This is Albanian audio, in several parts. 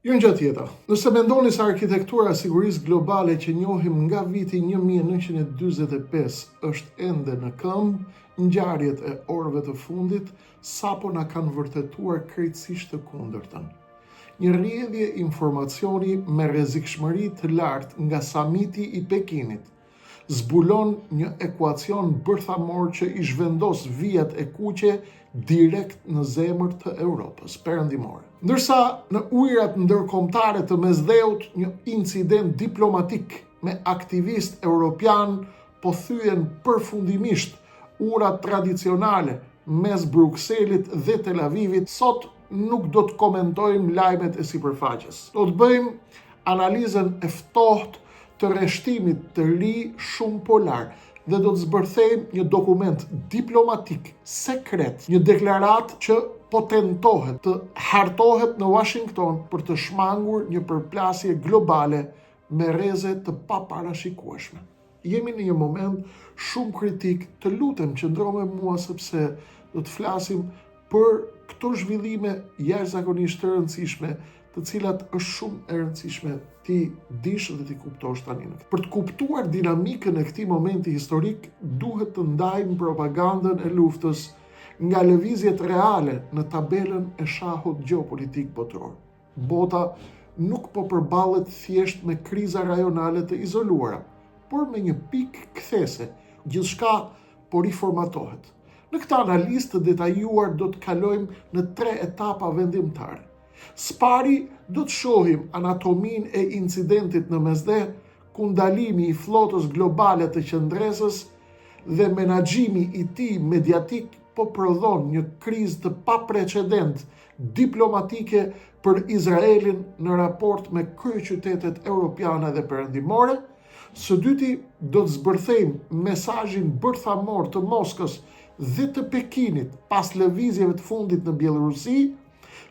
Jon jeta. Nëse mendoni se arkitektura e sigurisë globale që njohim nga viti 1945 është ende në këmbë, ngjarjet e orëve të fundit sapo na kanë vërtetuar krejtësisht të kundërtën. Një rrjedhje informacioni me rrezikshmëri të lartë nga samiti i Pekinit zbulon një ekuacion bërthamor që i zhvendos vijat e kuqe direkt në zemër të Europës perëndimore. Ndërsa në ujërat ndërkombëtare të Mesdheut, një incident diplomatik me aktivistë europianë po thyen përfundimisht urat tradicionale mes Brukselit dhe Tel Avivit, sot nuk do të komentojmë lajmet e sipërfaqes. Do të bëjmë analizën e ftohtë të rreshtimit të ri shumëpolar dhe do të zbërthejmë një dokument diplomatik sekret, një deklaratë që po tentohet të hartohet në Washington për të shmangur një përplasje globale me rreze të paparashikueshme. Jemi në një moment shumë kritik, të lutem qëndro me mua sepse do të flasim për këto zhvillime jashtëzakonisht të rëndësishme, të cilat është shumë e rëndësishme t'i dish dhe t'i kuptosh tani. Për të kuptuar dinamikën e këtij momenti historik, duhet të ndajmë propagandën e luftës nga lëvizjet reale në tabelën e shahut gjeopolitik botëror. Bota nuk po përballet thjesht me kriza rajonale të izoluara, por me një pikë kthese, gjithçka po riformatohet. Në këtë analizë të detajuar do të kalojmë në tre etapa vendimtare. Së pari, do të shohim anatominë e incidentit në Mesdhe, ku ndalimi i flotës globale të qëndresës dhe menaxhimi i tij mediatik po prodhon një krizë të paprecedent diplomatike për Izraelin në raport me kryeqytetet europiane dhe perëndimore. Së dyti, do të zbërthejmë mesazhin bërthamor të Moskës dhe të Pekinit pas lëvizjeve të fundit në Bjellorusi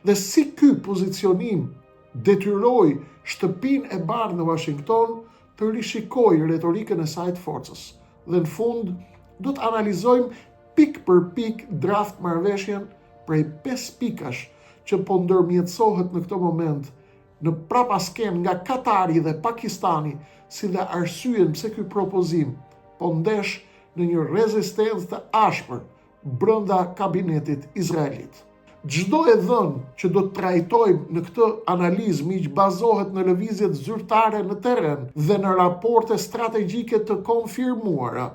dhe si ky pozicionim detyroi Shtëpinë e Bardhë në Washington të rishikojë retorikën e saj të forcës. Dhe në fund, do të analizojmë pikë për pikë draft marrëveshjen prej 5 pikash që po ndërmjetësohet në këtë moment në prapaskenë nga Katari dhe Pakistani, si dhe arsyen pse ky propozim po ndesh në një rezistencë të ashpër brenda kabinetit izraelit. Çdo e dhënë që do të trajtojmë në këtë analizë miq bazohet në lëvizjet zyrtare në terren dhe në raporte strategjike të konfirmuara,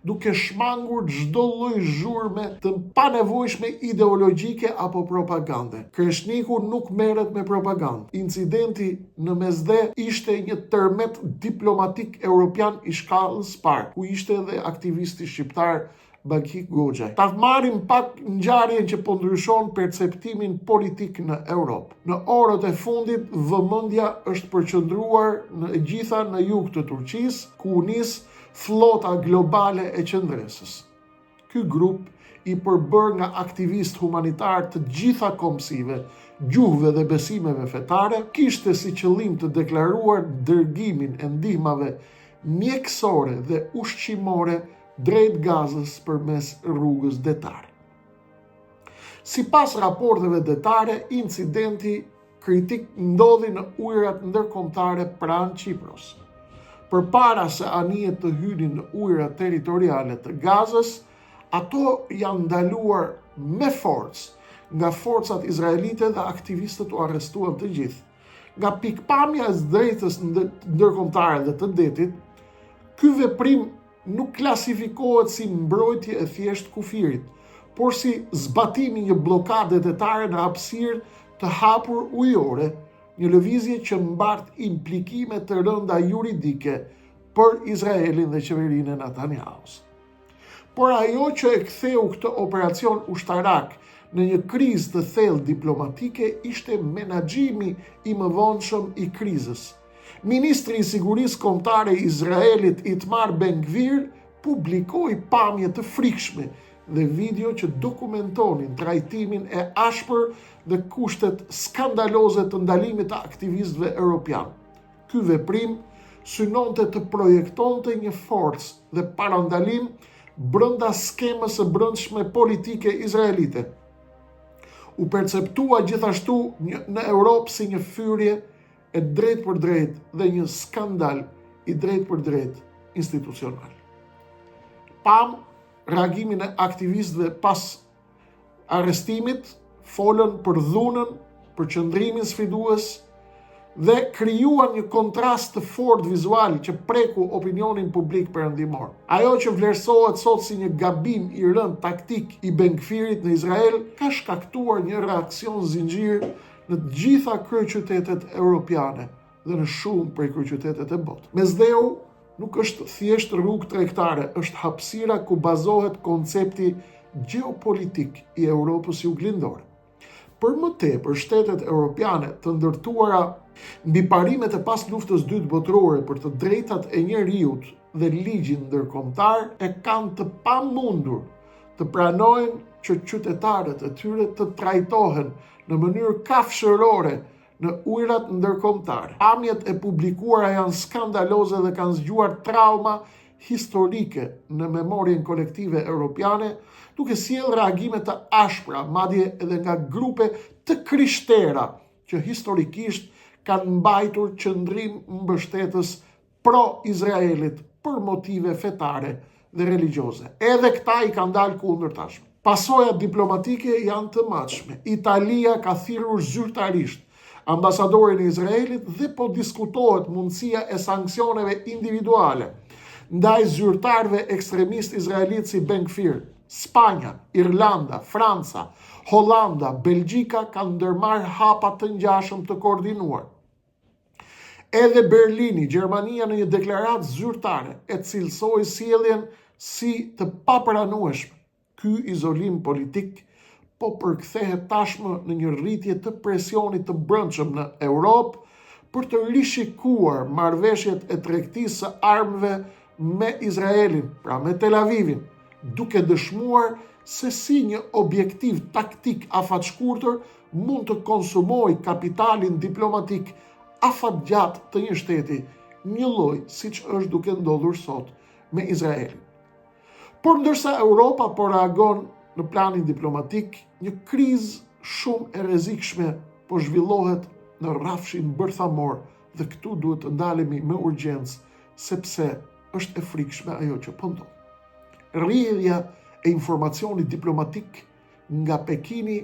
duke shmangur çdo lloj zhurme të panevojshme ideologjike apo propagande. Kreshniku nuk merret me propagandë. Incidenti në Mesdhe ishte një tërmet diplomatik europian i shkallës parë, ku ishte edhe aktivisti shqiptar Baki Goxhaj. Ta marrim pak ngjarjen që po ndryshon perceptimin politik në Europë. Në orët e fundit, vëmendja është përqendruar në e gjitha në jug të Turqisë, ku u nis flota globale e qëndresës. Ky grup i përbërë nga aktivistë humanitarë të gjitha kombësive, gjuhëve dhe besimeve fetare, kishte si qëllim të deklaruar dërgimin e ndihmave mjekësore dhe ushqimore drejt Gazës përmes rrugës detare. Sipas raporteve detare, incidenti kritik ndodhi në ujërat ndërkombëtare pranë Qipros. Përpara se anijet të hynin në ujërat territoriale të Gazës, ato janë ndaluar me forcë nga forcat izraelite dhe aktivistët u arrestuan të gjithë. Nga pikëpamja e së drejtës ndërkombëtare dhe të detit, ky veprim nuk klasifikohet si mbrojtje e thjeshtë kufirit, por si zbatimi i një bllokade detare në hapësirë të hapur ujore, një lëvizje që mbart implikime të rënda juridike për Izraelin dhe qeverinë e Netanyahus. Por ajo që e ktheu këtë operacion ushtarak në një krizë të thellë diplomatike ishte menaxhimi i mëvonshëm i krizës. Ministri i Sigurisë Kombëtare i Izraelit Itmar Ben-Gvir publikoi pamje të frikshme dhe video që dokumentonin trajtimin e ashpër dhe kushtet skandaloze të ndalimit të aktivistëve europianë. Ky veprim synonte të projektonte një forcë dhe parandalim brenda skemës së brendshme politike izraelite. U perceptua gjithashtu një, në Europë si një fyerje e drejtpërdrejtë dhe një skandal i drejtpërdrejtë institucional. Pamë reagimin e aktivistëve pas arrestimit, folën për dhunën, për qëndrimin sfidues dhe krijuan një kontrast të fortë vizual që preku opinionin publik perëndimor. Ajo që vlerësohet sot si një gabim i rëndë taktik i Ben Gvirit në Izrael ka shkaktuar një reaksion zinxhir në të gjitha kryeqytetet europiane dhe në shumë prej kryeqytetet e botës. Mesdheu nuk është thjesht rrugë tregtare, është hapësira ku bazohet koncepti gjeopolitik i Europës Juglindore. Për më tepër, shtetet europiane të ndërtuara mbi parimet e pas luftës dytë botërore për të drejtat e njeriut dhe ligjin ndërkombëtar e kanë të pamundur të pranojnë që qytetarët e tyre të trajtohen në mënyrë kafshërore në ujërat ndërkombëtare. Pamjet e publikuara janë skandaloze dhe kanë zgjuar trauma historike në memorien kolektive europiane, duke sjellë reagime të ashpra, madje edhe nga grupe të krishtera që historikisht kanë mbajtur qëndrim mbështetës pro Izraelit për motive fetare dhe religjioze. Edhe këta i kanë dalë kundër tashmë. Pasojat diplomatike janë të matshme. Italia ka thirrur zyrtarisht ambasadorin e Izraelit dhe po diskutohet mundësia e sanksioneve individuale ndaj zyrtarëve ekstremistë izraelitë si Ben Gvir. Spanja, Irlanda, Franca, Holanda, Belgjika kanë ndërmarrë hapa të ngjashëm të koordinuar. Edhe Berlini, Gjermania në një deklaratë zyrtare e cilësoi sjelljen si të papranueshme. Ky izolim politik po përkthehet tashmë në një rritje të presionit të brendshëm në Europë për të rishikuar marrëveshjet e tregtisë së armëve me Izraelin, pra me Tel Avivin, duke dëshmuar se si një objektiv taktik afatshkurtër mund të konsumojë kapitalin diplomatik afatgjatë të një shteti, njëlloj siç është duke ndodhur sot me Izraelin. Por ndërsa Europa po reagon në planin diplomatik, një krizë shumë e rrezikshme po zhvillohet në rrafshin bërthamor dhe këtu duhet të ndalemi me urgjencë sepse është e frikshme ajo që po ndodh. Rrjedhja e informacionit diplomatik nga Pekini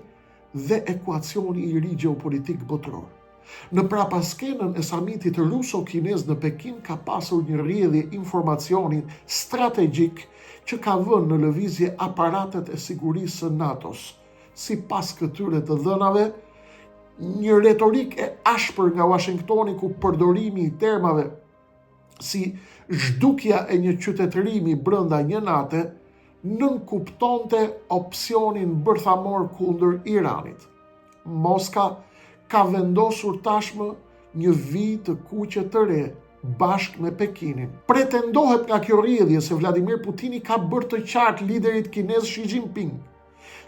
dhe ekuacioni i ri gjeopolitik botëror. Në prapaskenën e samitit ruso-kinez në Pekin ka pasur një rrjedhje informacioni strategjik që ka vënë në lëvizje aparatet e sigurisë së NATO-s. Sipas këtyre të dhënave, një retorikë e ashpër nga Washingtoni ku përdorimi i termave si zhdukja e një qytetërimi brenda një nate nënkuptonte opsionin bërthamor kundër Iranit. Moska ka vendosur tashmë një vijë të kuqe të re bashkë me Pekinin. Pretendohet nga kjo rrjedhje se Vladimir Putini ka bërë të qartë liderit kinez Xi Jinping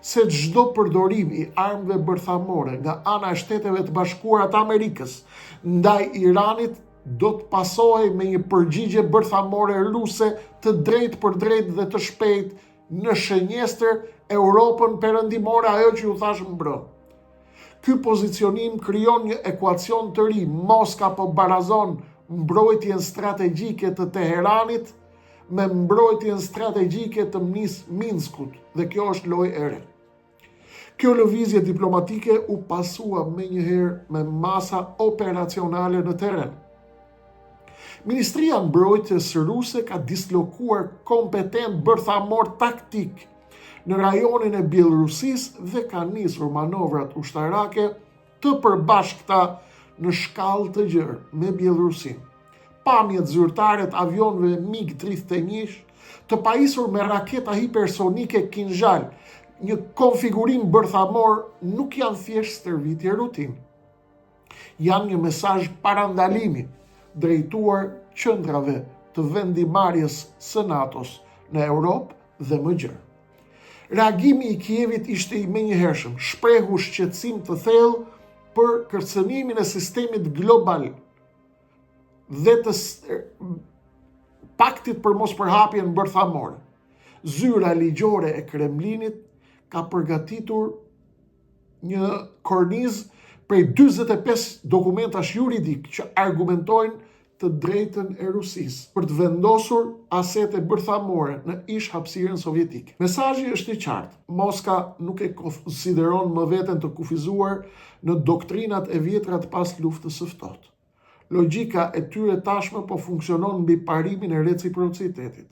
se çdo përdorim i armëve bërthamore nga ana e Shteteve të Bashkuara të Amerikës ndaj Iranit do të pasohej me një përgjigje bërthamore ruse të drejtpërdrejtë dhe të shpejtë në shënjestër Europën Perëndimore, ajo që ju thashë mbrëmë. Ky pozicionim krijon një ekuacion të ri, Moska po barazon mbrojtjen strategjike të Teheranit me mbrojtjen strategjike të Minskut dhe kjo është lojë e re. Kjo lëvizje diplomatike u pasua menjëherë me masa operacionale në terren. Ministria e Mbrojtjes ruse ka dislokuar kompetentë bërthamorë taktikë në rajonin e Bjellorusisë dhe ka nisur manovrat ushtarake të përbashkëta në shkallë të gjerë me Bjellorusinë. Pamjet zyrtare të avionëve MiG-31 të pajisur me raketa hipersonike Kinzhal, një konfigurim bërthamor nuk janë thjesht stërvitje rutinë. Janë një mesazh parandalimi drejtuar qendrave të vendimmarrjes së NATO-s në Europë dhe më gjerë. Reagimi i Kievit ishte i menjëhershëm, shprehu shqetësim të thellë për kërcënimin e sistemit global dhe të paktit për mospërhapjen bërthamore. Zyra ligjore e Kremlinit ka përgatitur Një kornizë prej 45 dokumentash juridikë që argumentojnë të drejtën e Rusisë për të vendosur asete bërthamore në ish hapësirën sovjetike. Mesazhi është i qartë. Moska nuk e konsideron më veten të kufizuar në doktrinat e vjetra të pas luftës së ftohtë. Logjika e tyre tashmë po funksionon mbi parimin e reciprocitetit.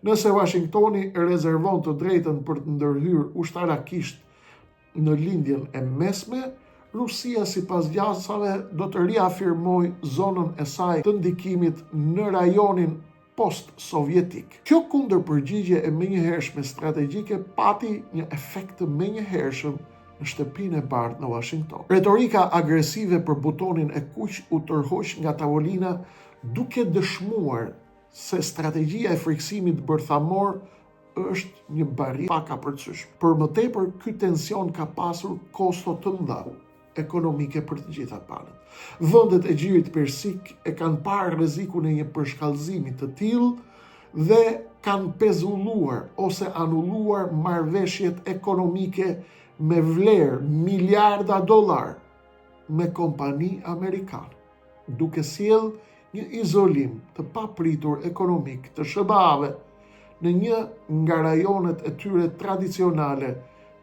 Nëse Washingtoni rezervon të drejtën për të ndërhyrë ushtarakisht në Lindjen e Mesme, Rusia sipas gjasave do të riafirmojë zonën e saj të ndikimit në rajonin post-sovjetik. Kjo kundërpërgjigje e menjëhershme strategjike pati një efekt të menjëhershëm në Shtëpinë e Bardhë në Washington. Retorika agresive për butonin e kuq u tërhoq nga tavolina duke dëshmuar se strategjia e frikësimit bërthamor është një barrierë e pakapërcyeshme. Për më tepër, ky tension ka pasur kosto të mëdha ekonomike për të gjitha palët. Vendet e Gjirit Persik e kanë parë rrezikun e një përshkallëzimi të tillë dhe kanë pezulluar ose anulluar marrëveshjet ekonomike me vlerë miliarda dollarë me kompani amerikane. duke sjellë një izolim të papritur ekonomik të SHBA-ve në një nga rajonet e tyre tradicionale,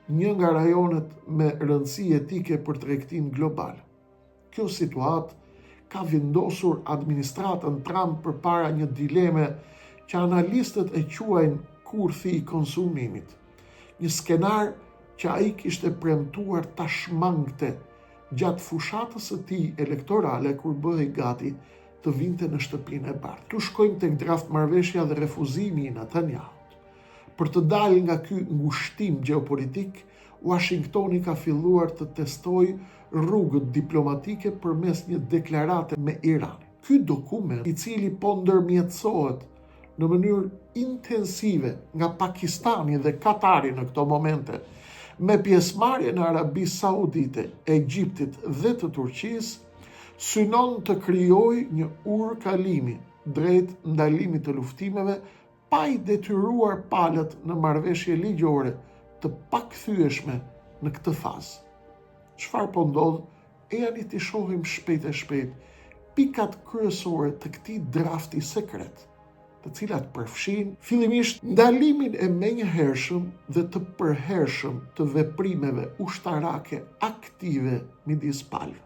një nga rajonet me rëndësi jetike për tregtinë globale. Kjo situatë ka vendosur administratën Trump përpara një dileme që analistët e quajnë kurthi i konsumimit, një skenar që ai kishte premtuar ta shmangte gjatë fushatës së tij elektorale kur bëhej gati të vinte në Shtëpinë e Bardhë. Këtu shkojmë tek draft marrëveshja dhe refuzimi i Netanyahut. Për të dalë nga ky ngushtim gjeopolitik, Uashingtoni ka filluar të testojë rrugët diplomatike përmes një deklarate me Iranin. Ky dokument, i cili po ndërmjetësohet në mënyrë intensive nga Pakistani dhe Katari në këto momente, me pjesëmarrjen e Arabisë Saudite, Egjiptit dhe të Turqisë, synon të krijojë një urë kalimi drejt ndalimit të luftimeve pa i detyruar palët në marrëveshje ligjore të pakthyeshme në këtë fazë. Çfarë po ndodh? Ejani t'i shohim shpejt e shpejt pikat kryesore të këtij drafti sekret, të cilat përfshijnë fillimisht ndalimin e menjëhershëm dhe të përhershëm të veprimeve ushtarake aktive midis palëve.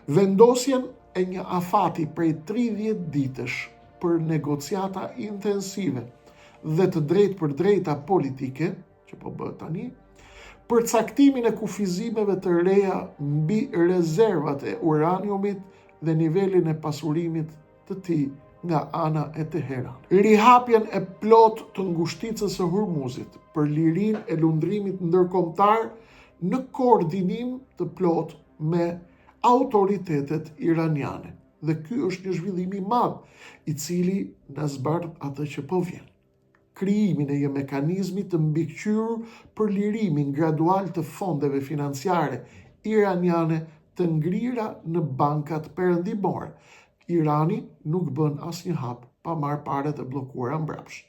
Vendosjen e një afati prej 30 ditësh për negociata intensive dhe të drejtpërdrejta politike, që po bëhet tani, përcaktimin e kufizimeve të reja mbi rezervat e uraniumit dhe nivelin e pasurimit të tij nga ana e Teheranit. Rihapjen e plotë të ngushticës së Hurmuzit për lirinë e lundrimit ndërkombëtar në koordinim të plotë me autoritetet iraniane. Dhe ky është një zhvillim i madh, i cili na zbardh atë që po vjen. krijimin e një mekanizmi të mbikëqyrur për lirimin gradual të fondeve financiare iraniane të ngrira në bankat perëndimore. Irani nuk bën asnjë hap pa marrë paret e bllokuara mbrapsht.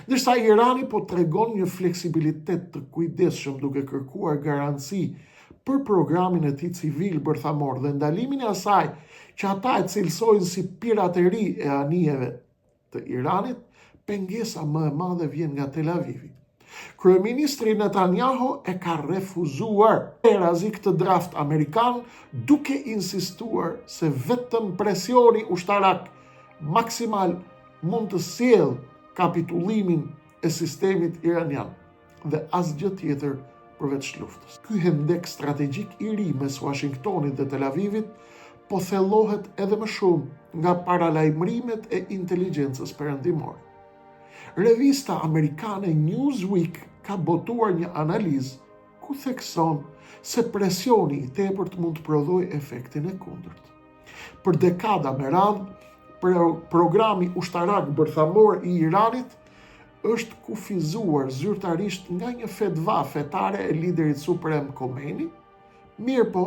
Ndërsa Irani po tregon një fleksibilitet të kujdesshëm duke kërkuar garanci për programin e tij civil bërthamor dhe ndalimin e asaj që ata e cilësojnë si pirateri e anijeve të Iranit, pengesa më e madhe vjen nga Tel Avivi. Kryeministri Netanyahu e ka refuzuar prerazi këtë draft amerikan duke insistuar se vetëm presioni ushtarak maksimal mund të sjellë kapitullimin e sistemit iranian. dhe asgjë tjetër përveç luftës. Ky hendek strategjik i ri mes Uashingtonit dhe Tel Avivit po thellohet edhe më shumë nga paralajmërimet e inteligjencës perëndimore. Revista amerikane Newsweek ka botuar një analizë ku thekson se presioni i tepërt mund të prodhojë efektin e kundërt. Për dekada me radhë, programi ushtarak bërthamor i Iranit është kufizuar zyrtarisht nga një fetva fetare e liderit suprem Khomeini, mirëpo,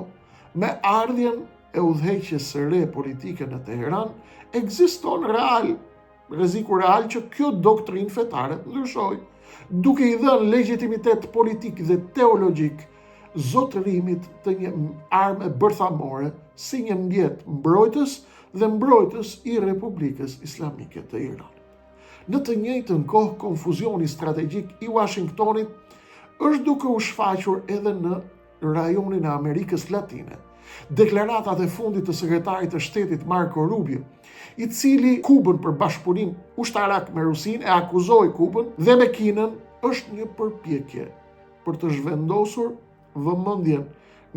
me ardhjen e udhëheqjes së re politike në Teheran, ekziston real, rreziku real që kjo doktrinë fetare të ndryshojë, duke i dhënë legjitimitet politik dhe teologjik zotërimit të një arme bërthamore si një mjet mbrojtës dhe mbrojtës i Republikës Islamike të Iranit. Në të njëjtën kohë, konfuzioni strategjik i Washingtonit është duke u shfaqur edhe në rajonin e Amerikës Latine. Deklaratat e fundit të sekretarit të shtetit Marco Rubio, i cili Kubën për bashkëpunim ushtarak me Rusinë e akuzoi Kubën dhe me Kinën, është një përpjekje për të zhvendosur vëmendjen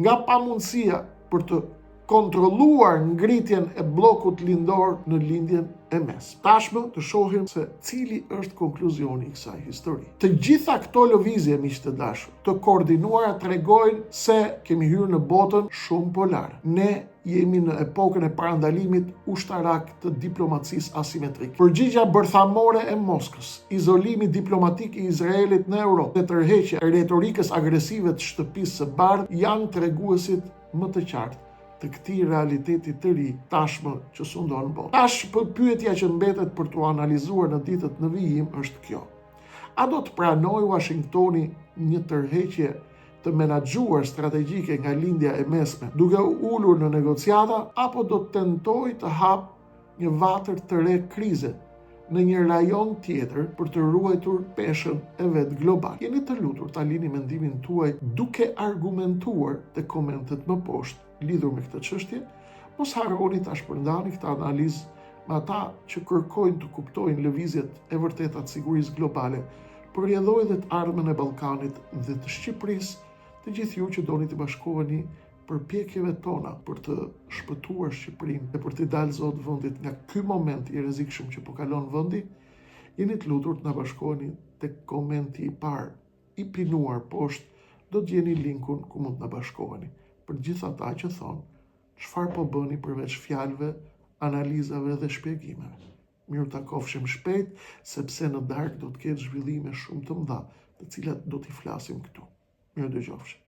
nga pamundësia për të kontrolluar ngritjen e bllokut lindor në lindjen e mesme. Tashmë të shohim se cili është konkluzioni i kësaj historie. Të gjitha këto lëvizje, miq të dashur, të koordinuara tregojnë se kemi hyrë në botën shumëpolare. Ne jemi në epokën e parandalimit ushtarak të diplomacisë asimetrike. Përgjigja bërthamore e Moskës, izolimi diplomatik i Izraelit në Europë dhe tërheqja e retorikës agresive të Shtëpisë së Bardhë janë treguesit më të qartë të këtij realiteti të ri tashmë që sundon botën. Tash pyetja që mbetet për t'u analizuar në ditët në vijim është kjo. A do të pranojë Washingtoni një tërheqje të menaxhuar strategjike nga Lindja e Mesme, duke u ulur në negociata, apo do të tentojë të hapë një vatër të re krize në një rajon tjetër për të ruajtur peshën e vet globale? Jeni të lutur ta lini mendimin tuaj duke argumentuar te komentet më poshtë lidhur me këtë çështje. Mos harroni ta shpërndani këtë analizë me ata që kërkojnë të kuptojnë lëvizjet e vërteta të sigurisë globale, për rrjedhojë dhe të ardhmen e Ballkanit dhe të Shqipërisë, të gjithë ju që doni t'i bashkoheni përpjekjeve tona për të shpëtuar Shqipërinë dhe për t'i dalë zot vendit nga ky moment i rrezikshëm që po kalon vendi, jeni të lutur të na bashkoheni tek komenti i parë i pinuar poshtë, do të gjeni linkun ku mund të na bashkoheni. Për të gjithë ata që thonë, çfarë po bëni përveç fjalëve, analizave dhe shpjegimeve. Mirutakofshim shpejt, sepse në darkë do të ketë zhvillime shumë të mëdha, të cilat do t'i flasim këtu. Mirudëgjofshim.